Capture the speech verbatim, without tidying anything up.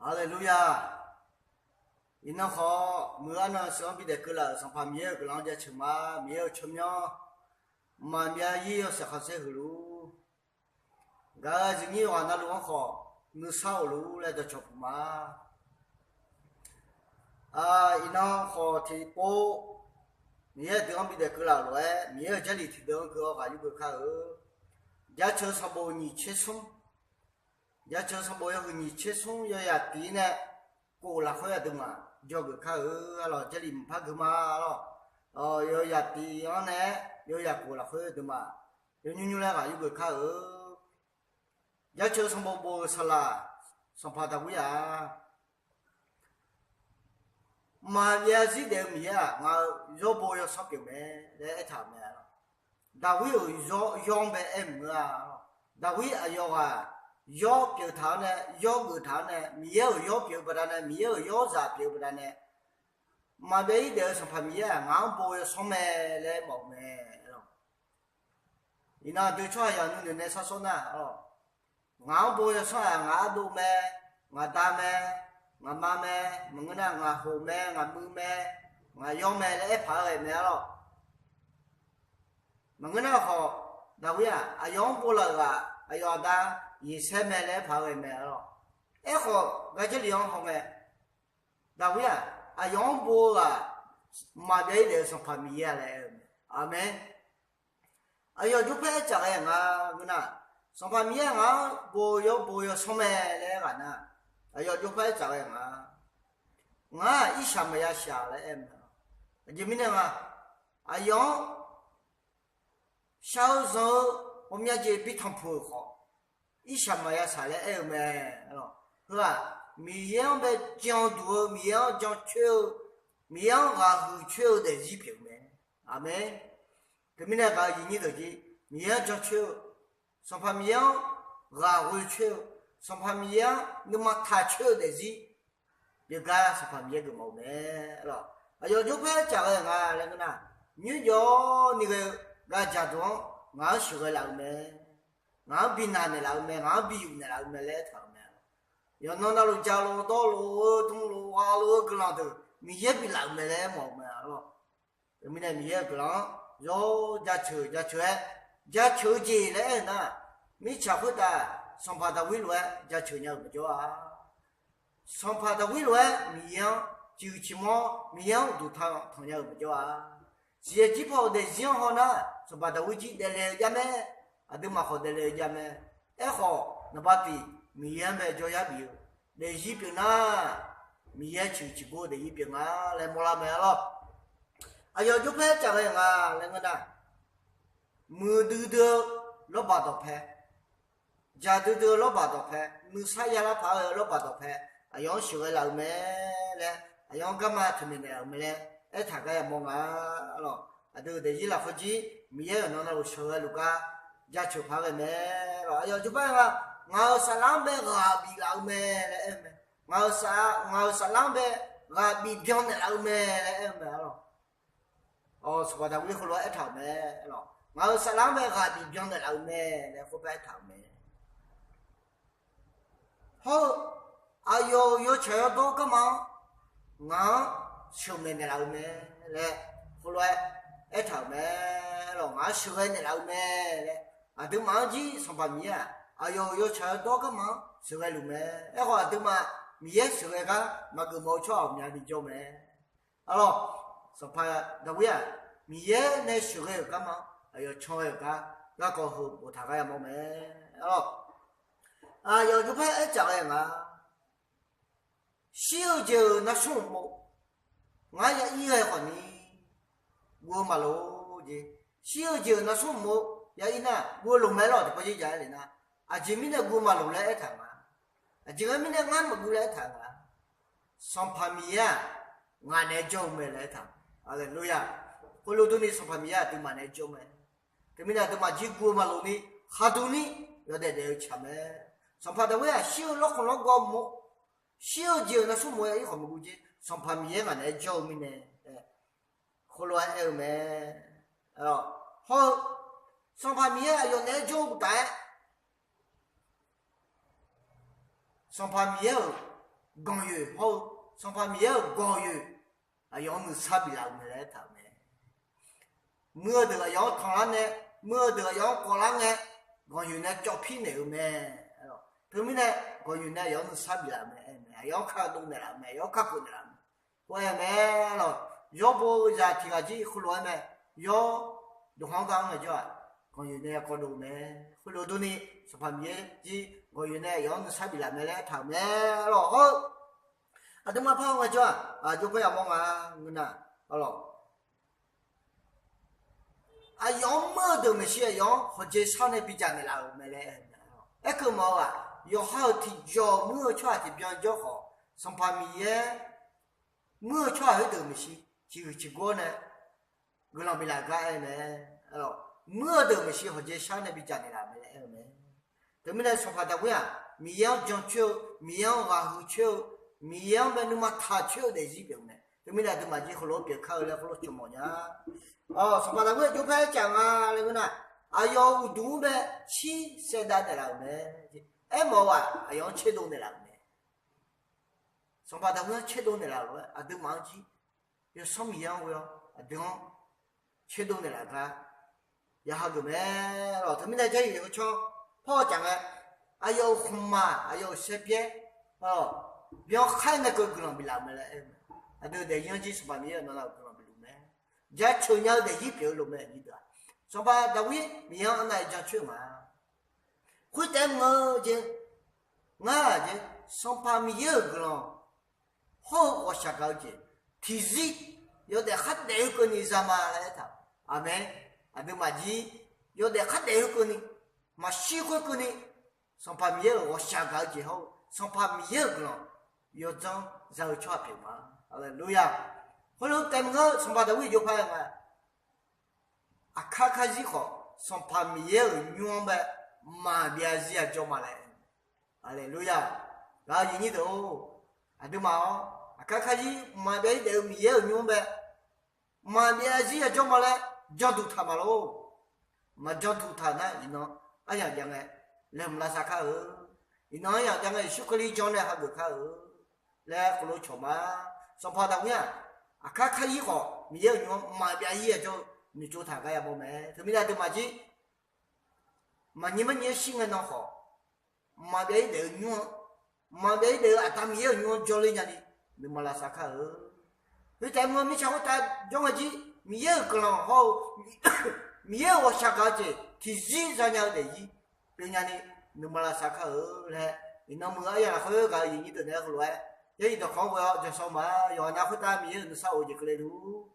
Haleluya! Iqnan khawf, muiq-eu arnan sheuq-anr bidaef keuvlaf-euq Sanqpaq Miqyaer-euq guiqlanq-anr jaceuq ma. Miqyaer-euq tsawrmyanr mqmaq maqbyav-ir yawshaef khanqsaer huiq luf-ur. Gaq-euq aqyuif nyir yawqghaq navluf-anr khawf, nuisar of luf-ur laer dawqcawq puq ma. Iqnan khawf tiqpov, Miqyaer aqdui-anr bidaef keuvlaf-euq lof-aer, Miqyaer-euq Jarlif tiqdeuv-anr gui-awr ghaq yurgeuf kar-eu. Jaceuq sanqbof nyiq tser smr, jaceuq sanqbof yawhuiq nyiq tser smr yawyaq tiq nae kof lafkhoer aqduimaf jawrgeuf kar-eu. Arlawq, Jarlif mqpar gui ma. Arlawq, yawyaq tiq-anr nae yawyaq kof lafkhoer aqduimaf yawnymr nymr laer ghaq yurgeuf kar-eu. Jaceuq sanqbof bof-euq saqlaq, sanqpaq Daqwir-aq, maqbyav zarzir daef-eu Miqyaer-aq, ngaq-euq yawr bo yawsanr pyeuf mae laer aertaq-euq mae. Daqwir-euq yawr, yawr-anr bae aer maqngeur-a. Daqwir aqyawf ghaq yawr pyeuf taq-awr nae, yawr geuf taq-awr nae, Miqyaer-euq yawr pyeuf-eu baqdanae, Miqyaer-euq yawrzaq pyeuf-eu baqdanae, maqbyav-ir daef-eu Sanqpaq Miqyaer-aq, ngaq-anr bo yawsanr mae laer mawf-eu mae. Iqnan aqdui tsawrhaqzaq nuinoeq nae shar sawr nar, ngaq-anr bo yawsanr-aq, ngaq ardov mae, ngaq da mae, ngaq ma mae, maqngeur nar ngaq hoq mae, ngaq muiv mae, ngaq yawr mae laer aerpaq-aer ghae mae. Arlawq, maqngeur nar khawf, Daqwir-aq, aqyawf-anr bo laf-euq ghaq aqyawf aqda Yeqsaer mae laer aerpaq-aer ghae mae. Arlawq, aerkhawf gar Jarlif-anr hawngae, Daqwir-aq, aqyawf-anr bo-eu ghaq maqbyav-ir daef-eu Sanqpaq Miqyaer-a laer aer-eu mae. Aqmeq. Aqyawf jawrpaer aercaq ghae nga ngeur nar, Sanqpaq Miqyaer ngaq-anr bo yawr bo yawsanr mae laer aer ghaq nar, aqyawf jawrpaer aercaq ghae nga. Ngar-aq irshaq maqya shaq laer aer-eu mae. Aqjeq mirnae nga, aqyawf-anr shaq-eu zanq-eu ghawqmya jeq bi tanqpuq-euq khawf, irshaq maqya shaq laer aer-eu mae. Heu-aq, Miqyaer-anr bae janduq-eu, Miqyaer-anr jancoer-eu, Miqyaer-anr ghaqhuiq coer-eu daefzir pyeuf-eu mae. Aqmeq. Teumirnae gaq-eu aqyuif nyir deuq jir, Miqyaer-anr jancoer-eu, Sanqpaq Miqyaer-anr ghaqghoe coer-eu, Sanqpaq Miqyaer-anr nuima taq coer-eu daefzir pyeufgar Sanqpaq Miqyaer geufmawf-eu mae. Arlawq, aqyawf jawrpaer aercaq ghae nga laer ngeur nar, nymrjawv ni ghae-eu gaq jaqduq-anr ngaq-anr sheuqghae laf-eu mae. Ngaq-anr bi naq naeqlaf-eu mae, ngaq-anr bi yuf naeqlaf-eu mae laer aertaq-euq mae. Yawqnan navluf jaqlof dawrlof-eu dmlof ghaqlof-eu guiqlanq deuq Miqyaer biflaf-euq mae laer aermawf-eu mae. Arlawq, teumirnae Miqyaer-euq guiqlanq-anr yawr jaceuq jaceuq-aer, jaceuq-eu jeq laer aer-eu nar, mirtsaq khoertav Sanqpaq Daqwir lof-aer jaceuq nya-euq maqjawr-a. Sanqpaq Daqwir lof-aer Miqyaer-anr ciqhuiq ciqmawr, Miqyaer-anr uqduq tanq tanq nya-euq maqjawr-a. Siqyaer jir paw-euq daefzir-anr hawnar, Sanqpaq Daqwir jir daefle-eu jav mae. Aqduimaf khawf daefle-eu jav mae. Aerkhawf, naqba tiq Miqyaer-anr bae jawryar bif-eu daefzir pyeuf nar, Miqyaer ciqhuiq ciqgor daefzir pyeuf nga laer mawrlar mae. Arlawq, aqyawf jawrpaer aercaq ghae nga laer ngeur nar, muiqdui dui-eu lawrbaq dawqpae, jaqdui dui-eu lawrbaq dawqpae, nuisar yalar paq-aer ghae-eu lawrbaq dawqpae, aqyawf-anr sheuqghae laf-euq mae laer, aqyawf-anr garma teuqnaeq naeq-euq mae laer aertaq gar yamawr nga. Arlawq, aqdui-euq daefzir lafkhoer jir Miqyaer-euq nan navluf sheuqghae luf gar jaceuq paq-aer ghae mae. Arlawq, aqyawf jawrpaer nga, ngaq-euq saflar-anr bae ghaq biflaf-eu mae laer aer-eu mae. Ngaq-euq saf, ngaq-euq saflar-anr bae ghaq bif byan naeqlaf-eu mae laer aer-eu mae. Arlawq, Sanqpaq Daqwir heulof-aer aertaq-euq mae. Arlawq, ngaq-euq saflar-anr bae ghaq bif byan naeqlaf-eu mae laer khoerbae aertaq-euq mae. Hawr-eu aqyawf-euq yawtsaq yawdawr garma-anr ngaq-anr sheuqmaeq naeqlaf-eu mae laer heulof-aer aertaq-euq mae. Arlawq, ngaq-anr sheuqghae naeqlaf-eu mae laer, aqduimaf-anr jir Sanqpaq Miqyaer-aq, aqyawf-euq yawtsaq yawdawr garma-anr sheuqghae luf mae. Aerkhawf, aqduimaf Miqyaer sheuqghae gar maqgeuf mawf-eu tsawrhaq ghawqmya bijawr mae. Arlawq, Sanqpaq Daqwir-aq, Miqyaer nae sheuqghae-euq garma-anr aqyawf can ghae-euq gar garkawv heu boftaq gar yamawr mae. Arlawq, aqyawf jawrpaer aercaq ghae nga, shir-eu jeq-euq navsmr uqmov ngar ya ir ghae khawfni guv-eu maqloq jeq. Shir-eu jeq-euq navsmr uqmov ya ir nar guv-eu loq mae. Arlawq, tiqpov jir ja-aer le nar, aqjeq mirnae guv-eu maqloq laer aertaq nga. Aqjeq-aer mirnae ngar maqguv laer aertaq nga. Sanqpaq Miqyaer-aq, ngaq naeq-aer jawr-eu mae laer aertaq. Haleluya! Khoerlof durni Sanqpaq Miqyaer aqduimaf naeq-aer jawr mae. Teumirnae aqduimaf jir guv-eu maqloq ni, khaqduq ni yawdaef daef-eu tsaq mae. Sanqpaq Daqwir-aq, shir-eu lawrkhanq lawrgawv mov, shir-eu jeq-euq navsmr mov ya ir khawf maqguv jeq, Sanqpaq Miqyaer ngaq naeq-aer jawr-eu mirnae, khoerlof-aer aer-eu mae. Hawr-eu, Sanqpaq Miqyaer aqyawf naeq-aer jawr-eu uqtaf-aer, Sanqpaq Miqyaer-euq ganqyoeq hawr-eu, Sanqpaq Miqyaer-euq ganqyoeq aqyawf-anr nuisar biflaf-euq mae laer aertaq-euq mae. Muiq-eu deuq aqyawf-anr tanqlar nae, muiq-eu deuq aqyawf-anr kawvlar ngae, ganqyoeq nae cawv pir naeq-eu mae. Teumirnae, ganqyoeq nae aqyawf-anr nuisar biflaf-euq mae, aqyawf-anr kardov naeqlaf-eu mae, aqyawf-anr kakhof naeqlaf-eu mae. Khoer-aer mae lawq, yawrbo zaq tiq ghaq jir heulof-aer mae, yawr dawqkhanr gar-anr ngaejawr-aq, ganqyoeq nae kawvdov mae. Khoerlof durni, Sanqpaq Miqyaer jir ganqyoeq nae aqyawf-anr nuisar biflaf mae laer aertaq-euq mae lawq. Hawr-eu aqduimaf par-eu ngaejawr-aq, aqjox par yamawr nga ngeur nar, arlawq, aqyawf-anr muir-eu deuq maeqshi aqyawf-anr hawqjeq shar nae bidzaq naeqlaf-euq mae laer aer-eu mae. Aerkeuv mawf-eu-aq, yawqha-euq tiqjawq muir-eu tsawrhaq tiqbyan jawr khawf, Sanqpaq Miqyaer muir-eu tsawrhaq heudeuq maeqshi tiqhuiq tiqgor nae guiqlanq biflaf gar aer-eu mae. Muir-eu deuq maeqshi hawqjeq shar nae bidzaq naeqlaf mae laer aer-eu mae. Teumirnae Sanqpaq Daqwir-aq, Miqyaer-anr jancoer-eu, Miqyaer-anr ghaqhuiq coer-eu, Miqyaer-anr bae nuima taq coer-eu daefzir pyeuf-eu mae. Teumirnae aqduimaf jir heulof-aer pyeuf kar-eu laer khoerlof cawq mawf nya. Sanqpaq Daqwir-aq jov paer caf nga laer ngeur nar, aqyawf-euq uqduq-anr bae shir saevdav naeqlaf-euq mae. Aermawf-eu-aq, aqyawf-anr tserdov naeqlaf-euq mae. Sanqpaq Daqwir-anr tserdov naeqlaf-euq lof-aer aqduimaf-anr jir Yawsanr Miqyaer-anr ghoe-awr aqdui-anr tserdov naeqlaf gar ya hageuf mae lawq. Teumirnae Jarlif-eu canr par-awr caf ngae, aqyawf-euq khmqmaq, aqyawf-euq saevpyaer byankhaer nae keuv guiqlanq biflaf-euq mae laer aer-eu mae. Aqdui-euq daefzir-anr jir Sanqpaq Miqyaer-euq navluf guiqlanq bifluf mae. Jaceuq nya-eu daefzir pyeuf-eu lof mae, aqnyir deuq-aq. Sanqpaq Daqwir Miqyaer-anr arnav-aer jancoer-euq ma. Khoertaef-aer maqngeur jeq, ngar-aq jeq, Sanqpaq Miqyaer-euq guiqlanq hawr-eu ghawqshaq gaq-eu jeq tiqzir yawdaef khardaef heu keuvni za ma laer aertaq. Aqmeq. Aqduimaf jir yawdaef khardaef heu keuvni, maqshir khoerkeuvni, Sanqpaq Miqyaer-euq ghawqshaq gaq-eu jeq hawr-eu Sanqpaq Miqyaer-euq guiqlanq yawdzanr za-eu tsawrhaq pyeuf ma. Haleluya. Khoerlof-aer taef maqngeur, Sanqpaq Daqwir jov paer-eu nga. Aqkar karzir khawf, Sanqpaq Miqyaer-euq nymr-anr bae maqbyav zir-a jawr ma laer. Haleluya. Gaq-eu aqyuif aqnyir deuq-or, aqduimaf-awr aqkar karzir maqbyav zir daef-eu Miqyaer-euq nymr-anr bae maqbyav zir-a jawr ma laer janduq taq ma lor. Maqjanduq taq nar, iqnan aryamq jav ngae laeqhmq lavsav kar-eu. Iqnan aryamq jav ngae Yeqsur Kali jan nae hageuf kar-eu laer khoerlof cawq ma. Sanqpaq Daqwir-aq, aqkar karzir khawf Miqyaer-euq nymr-anr maqbyav zir-a jawr-eu noeqtsov taq gar yamawr mae. Teumirnae aqduimaf jir maqnyir marnyir-aer shir ngae nan khawf, maqbyav zir daef-eu nymr-anr, maqbyav zir daef-eu Aqda Miqyaer-euq nymr-anr jawrler nyani nuima lavsav kar-eu. Khoertaef maqngeur, mirtsaq khoertav jawr ngae jir Miqyaer-euq guiqlanq hawr-eu Miqyaer-euq ghawqshaq gaq-eu jeq tiqzir zanya-eu daefzir pyeuf nyani nuima lavsav kar-eu laer, iqnan muiq-eu aryamq lafkhoer gaq-eu aqyuif aqnyir deuq naeq-aer heulof-aer Jarlif dawqkawq-anr ghoe-awr jawrshawr ma. Yawqha nav khoertav Miqyaer-euq nuisar of-eu jeq keuvle luf